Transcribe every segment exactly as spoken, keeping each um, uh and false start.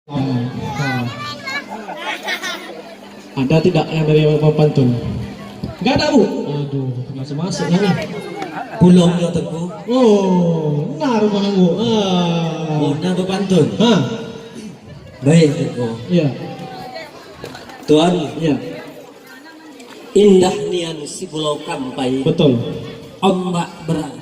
Ada tidak yang dari pantun? Enggak ada, Bu? Aduh, masuk-masuk lah ni. Pulong nyoe, Teungku. Oh, nah, rumah nunggu. Ah. Oh, nah, berpantun. Ha. Baik, Teungku. Ya. Tuan. Ya. Indah nian sipulau Kampai. Betul. Ombak ber-,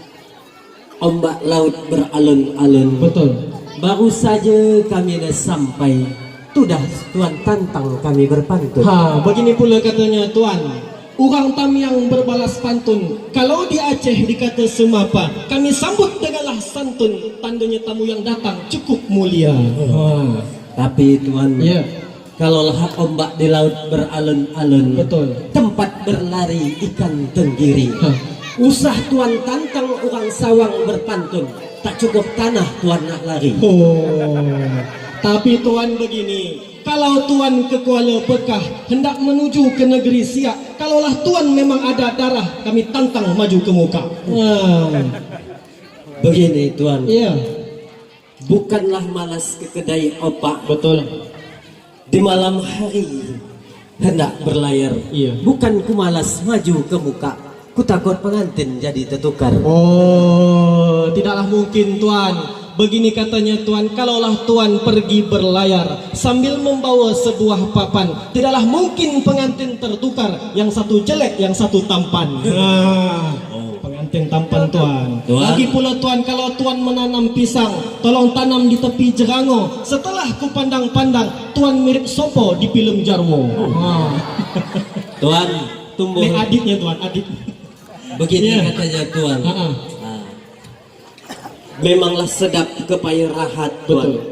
ombak laut beralun-alun. Betul. Baru saja kami dah sampai, tudah Tuan tantang kami berpantun. Ha, begini pula katanya Tuan. Urang Tamiang berbalas pantun. Kalau di Aceh dikata seumapa, kami sambut denganlah santun. Tandanya tamu yang datang cukup mulia. Ha. Tapi Tuan, ya. Kalaulah ombak di laut beralun-alun, betul, tempat berlari ikan tenggiri. Hah. Usah Tuan tantang urang Sawang berpantun, tak cukup tanah Tuan nak lari. Oh, tapi Tuan begini, kalau Tuan ke Kuala Bekah, hendak menuju ke negeri Siak, kalaulah Tuan memang ada darah, kami tantang maju ke muka. Wah. Begini Tuan. Iya. Bukanlah malas ke kedai opak. Betul. Di malam hari hendak berlayar. Iya. Bukan ku malas maju ke muka. Ku takut pengantin jadi tertukar. Oh, tidaklah mungkin, Tuan. Begini katanya, Tuan, kalaulah Tuan pergi berlayar sambil membawa sebuah papan, tidaklah mungkin pengantin tertukar, yang satu jelek, yang satu tampan. Nah. Oh. Pengantin tampan, Tuan. Tuan. Lagi pula, Tuan, kalau Tuan menanam pisang, tolong tanam di tepi jerango. Setelah ku pandang-pandang, Tuan mirip sopo di filem Jarwo. Ha. Tuan, tumbuh. Ni adiknya, Tuan, adik. Begini, ya, katanya, Tuan. Ha-ha. Ha. Memanglah sedap kepayah rahat, Tuan. Betul.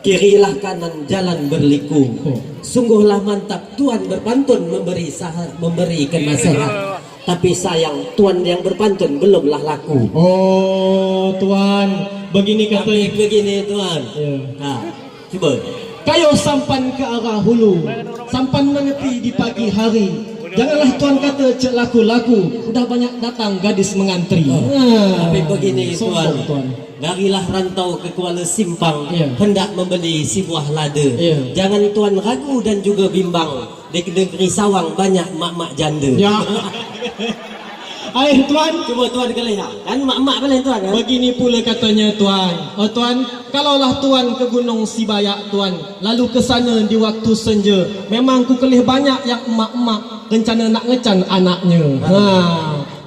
Kirilah kanan jalan berliku. Oh. Sungguhlah mantap Tuan berpantun memberi saha-, memberikan nasihat. Tapi sayang Tuan yang berpantun belumlah laku. Oh, Tuan, begini kata. Tapi begini, Tuan. Ya. Ha, cuba. Kayoh sampan ke arah hulu, sampan menepi di pagi hari. Janganlah Tuan kata cek laku-laku, udah banyak datang gadis mengantri. Oh. Nah, tapi begini, sombong, Tuan. Tuan. Darilah rantau ke Kuala Simpang, iya, hendak membeli sebuah lada. Iya. Jangan Tuan ragu dan juga bimbang. Di negeri Sawang banyak mak-mak janda. Ya. Hai, Tuan. Cuba Tuan kelihatan. Kan mak-mak paling Tuan, kan? Begini pula katanya, Tuan. Oh, Tuan, kalaulah Tuan ke Gunung Sibayak, Tuan, lalu ke sana di waktu senja, memang ku kelih banyak yang emak-emak rencana nak ngecan anaknya. Ha. Ha.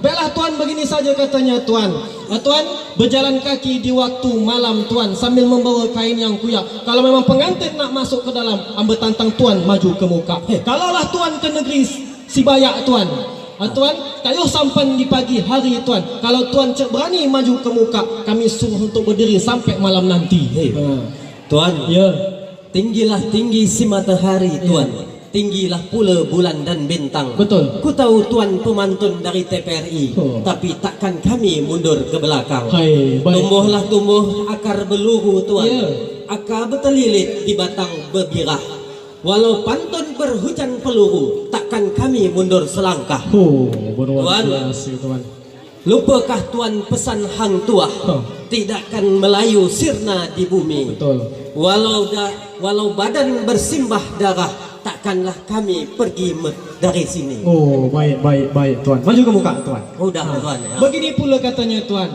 Baiklah Tuan, begini saja katanya Tuan. Ha, Tuan, berjalan kaki di waktu malam Tuan sambil membawa kain yang kuyak. Kalau memang pengantin nak masuk ke dalam, hamba tantang Tuan maju ke muka. Heh. Kalaulah Tuan ke negeri Sibayak Tuan, ha, Tuan, kayoh sampan di pagi hari Tuan. Kalau Tuan cek berani maju ke muka, kami suruh untuk berdiri sampai malam nanti. Hei. Ha. Tuan. Ya. Tinggilah tinggi si matahari, ya, Tuan. Tinggilah pula bulan dan bintang. Betul. Ku tahu Tuan pemantun dari T P R I, oh, tapi takkan kami mundur ke belakang. Hai, baik. Tumbuhlah tumbuh akar beluru, Tuan. Ya. Akar bertelilit di batang bebirah. Walau pantun berhujan peluru, takkan kami mundur selangkah. Oh, luar biasa, Tuan. Lupakah Tuan pesan Hang Tuah? Huh. Tidak akan Melayu sirna di bumi. Betul. Walau da-, walau badan bersimbah darah, takkanlah kami pergi me-, dari sini. Oh, baik, baik, baik, Tuan. Maju ke muka, Tuan. Udah, ha, Tuan, ya. Begini pula katanya, Tuan.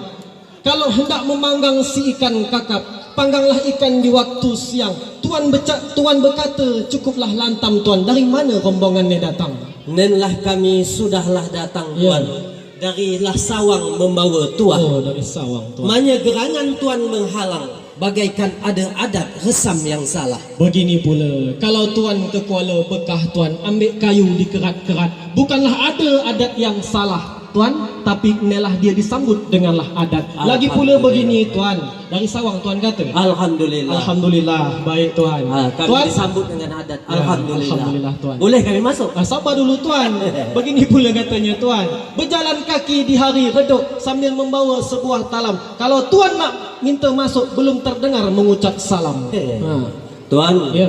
Kalau hendak memanggang si ikan kakap, pangganglah ikan di waktu siang. Tuan beca-, Tuan berkata, cukuplah lantam, Tuan. Dari mana rombongan ni datang? Nenlah kami sudahlah datang, ya, Tuan. Dari Lah Sawang membawa tuah. Oh, dari Sawang, Tuan. Manya gerangan Tuan menghalang, bagaikan ada adat resam yang salah. Begini pula, kalau Tuan ke Kuala Bekah, Tuan, ambil kayu dikerat-kerat. Bukanlah ada adat yang salah, Tuan, tapi inilah dia disambut denganlah adat. Lagi pula, alhamdulillah, begini, Tuan. Dari Sawang Tuan kata? Alhamdulillah. Alhamdulillah, baik Tuan. Ha, kami Tuan disambut dengan adat. Ya, alhamdulillah. Alhamdulillah, Tuan. Boleh kami masuk? Ah, sabar dulu, Tuan. Begini pula katanya, Tuan. Berjalan kaki di hari redup sambil membawa sebuah talam. Kalau Tuan nak minta masuk, belum terdengar mengucap salam. Eh. Ha. Tuan, ya,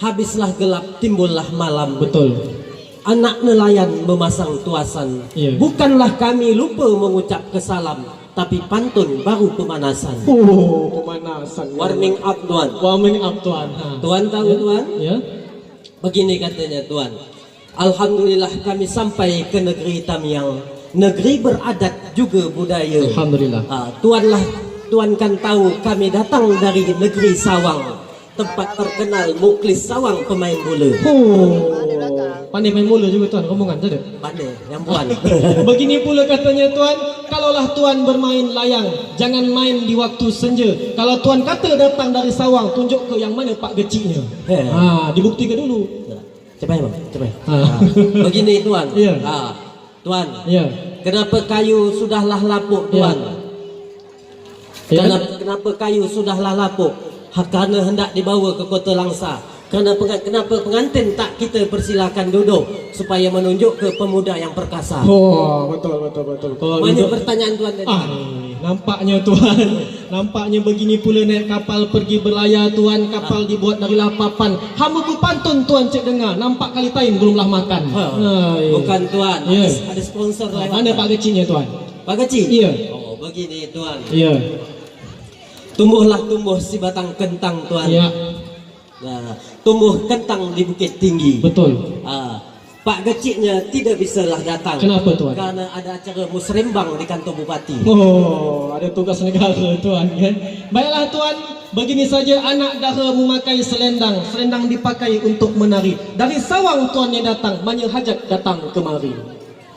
habislah gelap, timbullah malam. Betul. Anak nelayan memasang tuasan. Ya. Bukanlah kami lupa mengucap ke salam. Tapi pantun baru pemanasan. Oh, pemanasan. Warming up, Tuan. Warming up, Tuan. Ha. Tuan tahu, Ya. Tuan? Ya. Begini katanya, Tuan. Alhamdulillah, kami sampai ke negeri Tamiang, negeri beradat juga budaya. Alhamdulillah. Ah, Tuanlah, Tuan kan tahu kami datang dari negeri Sawang, tempat terkenal Muklis Sawang pemain bola. Oh, pandai main bola juga, Tuan, rombongan tadi. Pandai, nyang Puan. Begini pula katanya, Tuan, kalaulah Tuan bermain layang, jangan main di waktu senja. Kalau Tuan kata datang dari Sawang, tunjuk ke yang mana pak geciknya. He. Ha, dibuktikan dulu. Cepat, Bang, cepat. Ha. Ha. Begini, Tuan. Ya. Ha. Tuan. Ya. Kenapa kayu sudahlah lapuk, Ya. Tuan? Ya. Kenapa, kenapa kayu sudahlah lapuk? Ha, karena hendak dibawa ke Kota Langsa. Karena penga-, kenapa pengantin tak kita persilakan duduk supaya menunjuk ke pemuda yang perkasa? Oh, betul, betul, betul. Kalau Banyak duduk pertanyaan Tuan tadi. Ah, nampaknya Tuan. Nampaknya begini pula naik kapal pergi berlayar, Tuan. Kapal Ah. dibuat dari lapapan. Hamba berpantun, Tuan, cek dengar. Nampak kali tain belumlah makan. Ha. Hai. Bukan, Tuan. Ya. Ada, ada sponsor lewat, Mana Tuan. pak geciknya, Tuan? Pak Gecik? Ya. Oh, begini, Tuan. Ya. Tumbuhlah tumbuh si batang kentang, Tuan. Ya. Nah, tumbuh kentang di Bukit Tinggi. Betul. Ah, pak geciknya tidak bisalah datang. Kenapa, Tuan? Karena ada acara musrembang di kantor bupati. Oh, ada tugas negara, Tuan, kan? Baiklah, Tuan. Begini saja, anak dara memakai selendang. Selendang dipakai untuk menari. Dari Sawang Tuan yang datang, banyak hajat datang kemari.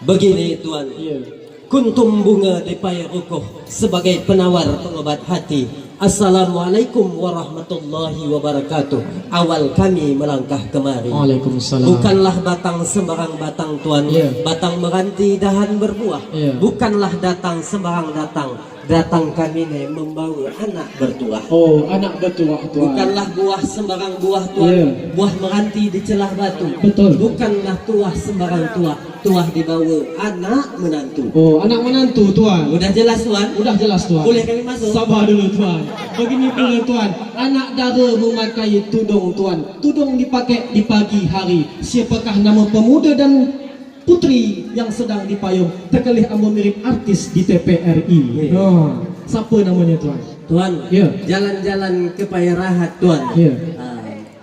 Begini, Tuan. Ya. Kuntum bunga di paya rukuh sebagai penawar pengobat hati. Assalamualaikum warahmatullahi wabarakatuh. Awal kami melangkah kemari. Waalaikumsalam. Bukanlah batang sembarang batang, Tuan. Ya. Batang meranti dahan berbuah. Ya. Bukanlah datang sembarang datang. Datang kami ni membawa anak bertuah. Oh, anak bertuah, Tuan. Bukanlah buah sembarang buah, Tuan. Ya. Buah meranti dicelah batu. Betul. Bukanlah tuah sembarang tuah. Tuah dibawa anak menantu. Oh, anak menantu, Tuan. Udah jelas, Tuan? Udah jelas, Tuan. Boleh kami masuk? Sabar dulu, Tuan. Begini pula, Tuan. Anak dara memakai tudung, Tuan. Tudung dipakai di pagi hari. Siapakah nama pemuda dan putri yang sedang dipayung? Teukeuleh ambo mirip artis di T V R I. Ya. Ha, siapa namanya, Tuan? Tuan, Ya. jalan-jalan ke Paya Rahat, Tuan. Ya. Ah,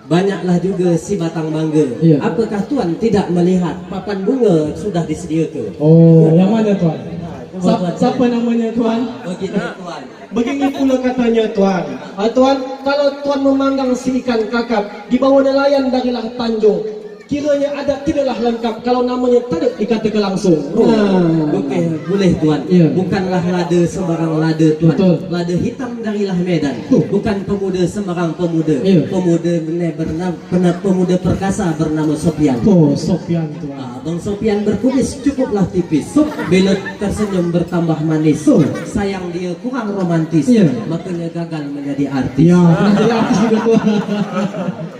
banyaklah juga si batang mangga. Ya. Apakah Tuan tidak melihat papan bunga sudah disediakan? Oh, yang mana, Tuan? Ah, coba Sa-, Tuan siapa cari. namanya, Tuan? Begini, Tuan. Begini pula katanya, Tuan. Ah, Tuan, kalau Tuan memanggang si ikan kakap, dibawa nelayan darilah tanjung. Kiranya adat tidaklah lengkap kalau namanya tidak dikatakan langsung. Oh, Nah. bukan, boleh, Tuan. Ya. Bukanlah lada sembarang lada, Tuan. Betul. Lada hitam darilah Medan. Huh. Bukan pemuda sembarang pemuda. Ya. Pemuda ne bernama, pena-, pemuda perkasa bernama Sopian. Oh, Sopian, Tuan. Ah, Bang Sopian berkumis cukuplah tipis. Huh. Bila tersenyum bertambah manis. Huh. Sayang dia kurang romantis. Ya. Makanya gagal menjadi artis. Ya, pernah jadi artis juga, Tuan.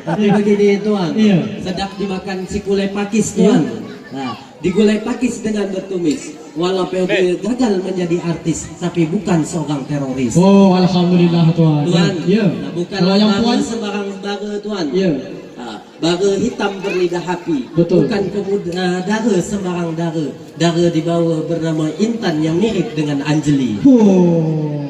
Tapi begini, Tuan. Iya. Sedap dimakan si gulai pakis, Iya. Tuan. Nah, di gulai pakis dengan bertumis. Walaupun Baik. dia gagal menjadi artis, tapi bukan seorang teroris. Oh, alhamdulillah, Tuan. Tuan, Iya. nah, bukan Kalau yang bara Puan? sembarang bara, Tuan. Iya. Nah, bara hitam berlidah api. Betul. Bukan pemuda, dara sembarang dara. Dara dibawa bernama Intan yang mirip dengan Anjali. Oh,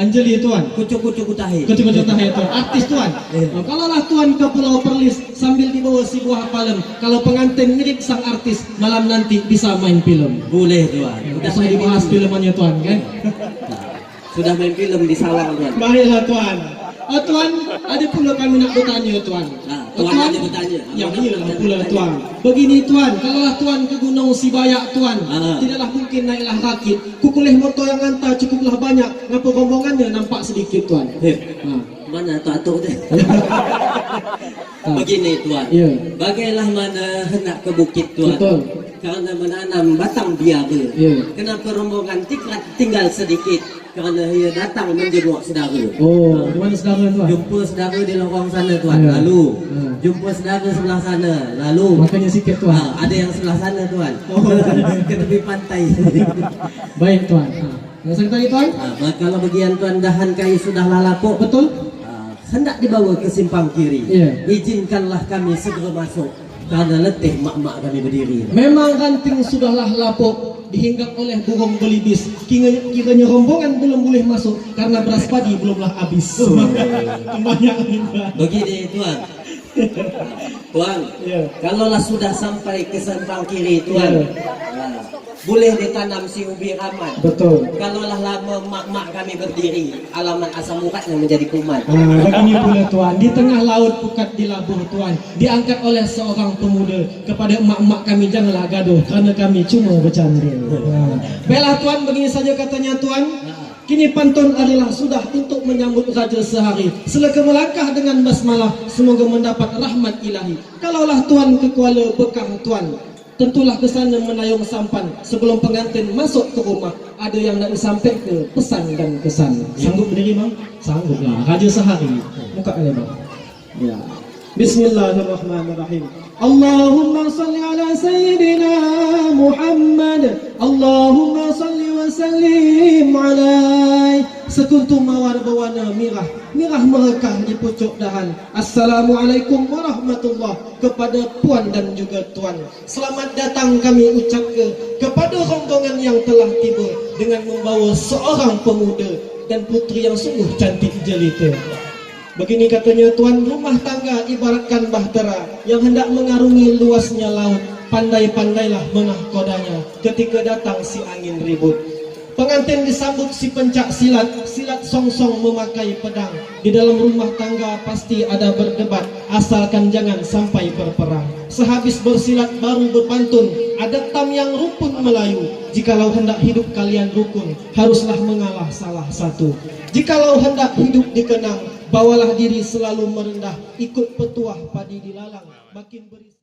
Anjali, Tuan. Kucuk-kucuk tahi. Kucuk-kucuk tahi, Tuan. Artis, Tuan. Eh. Oh, kalaulah Tuan ke Pulau Perlis sambil dibawa si buah palem, kalau pengantin mirip sang artis, malam nanti bisa main film. Boleh, Tuan. Ya, Udah usah main dibahas film. filmannya, Tuan, kan? Sudah main film di Sawang, Tuan. Baiklah, Tuan. Oh, Tuan, ada pula kami nak bertanya, Tuan. Ah, Oh, Tuan Tuan, ada bertanya. ya, Apa iyalah nak pula, bertanya? Tuan. Begini, Tuan, kalaulah Tuan ke Gunung Sibayak, Tuan, Ah. tidaklah mungkin naiklah rakit. Kukulih motor yang hantar cukuplah banyak, ngapa rombongannya nampak sedikit, Tuan? Eh, Ha. mana atuk-atuk tu? Ah. Begini, Tuan. Ya. Bagailah mana hendak ke bukit, Tuan. Betul. Karena menanam batang biara. Ya. Kenapa rombongan tiklat tinggal sedikit? Kerana ia datang menjenguk saudara. Oh, di mana saudara, Tuan? Jumpa saudara di lorong sana, Tuan. Ya. Lalu. Ya. Jumpa saudara sebelah sana. Lalu. Makanya sikit, Tuan. Ah, ada yang sebelah sana, Tuan. Oh. Ke tepi pantai. Baik, Tuan. Ha. Yang saya tadi, Tuan? Ah, ba-, kalau bagian Tuan dahan kayu sudah lalapok. Betul. Ah, hendak dibawa ke simpang kiri. Ya. Izinkanlah kami segera masuk. Karena letih mak-mak kami berdiri. Memang ranting sudahlah lapuk, dihinggap oleh burung belibis. Kiranya, kiranya rombongan belum boleh masuk karena beras padi belumlah habis. Kebanyakan. Begini, Tuan. Tuan, Ya. Kalaulah sudah sampai ke Simpang Kiri, Tuan. Ya. Nah, boleh ditanam si ubi ramat. Betul. Kalaulah lama mak-mak kami berdiri, alamat asam urat yang menjadi kuman. Ah, begini pula, Tuan. Di tengah laut pukat dilabuh, Tuan. Diangkat oleh seorang pemuda. Kepada mak-mak kami, janganlah gaduh, kerana kami cuma bercanda. Ah. Baiklah, Tuan, begini saja katanya, Tuan. Kini pantun adalah sudah untuk menyambut Raja Sehari. Silakan melangkah dengan basmalah, semoga mendapat rahmat ilahi. Kalaulah Tuan ke Kuala Bekah, Tuan, tentulah ke sana menayung sampan sebelum pengantin masuk ke rumah. Ada yang nak disampaikan pesan dan kesan. Sanggup berdiri, Bang? Sanggup lah. Raja Sehari. Buka lebar. Ya. Bismillahirrahmanirrahim. Allahumma salli ala Sayyidina Muhammad. Allahumma salli wa sallim alaih. Sekuntum mawar berwarna mirah, mirah merekah di pucuk dahan. Assalamualaikum warahmatullah kepada puan dan juga tuan. Selamat datang kami ucapkan kepada rombongan yang telah tiba dengan membawa seorang pemuda dan putri yang sungguh cantik jelita. Begini katanya, Tuan, rumah tangga ibaratkan bahtera yang hendak mengarungi luasnya laut. Pandai-pandailah mengah kodanya ketika datang si angin ribut. Pengantin disambut si pencak silat, silat songsong memakai pedang. Di dalam rumah tangga pasti ada berdebat, asalkan jangan sampai berperang. Sehabis bersilat baru berpantun, adat tamiang rukun Melayu. Jikalau hendak hidup kalian rukun, haruslah mengalah salah satu. Jikalau hendak hidup dikenang, bawalah diri selalu merendah, ikut petuah padi dilalang, makin berisi.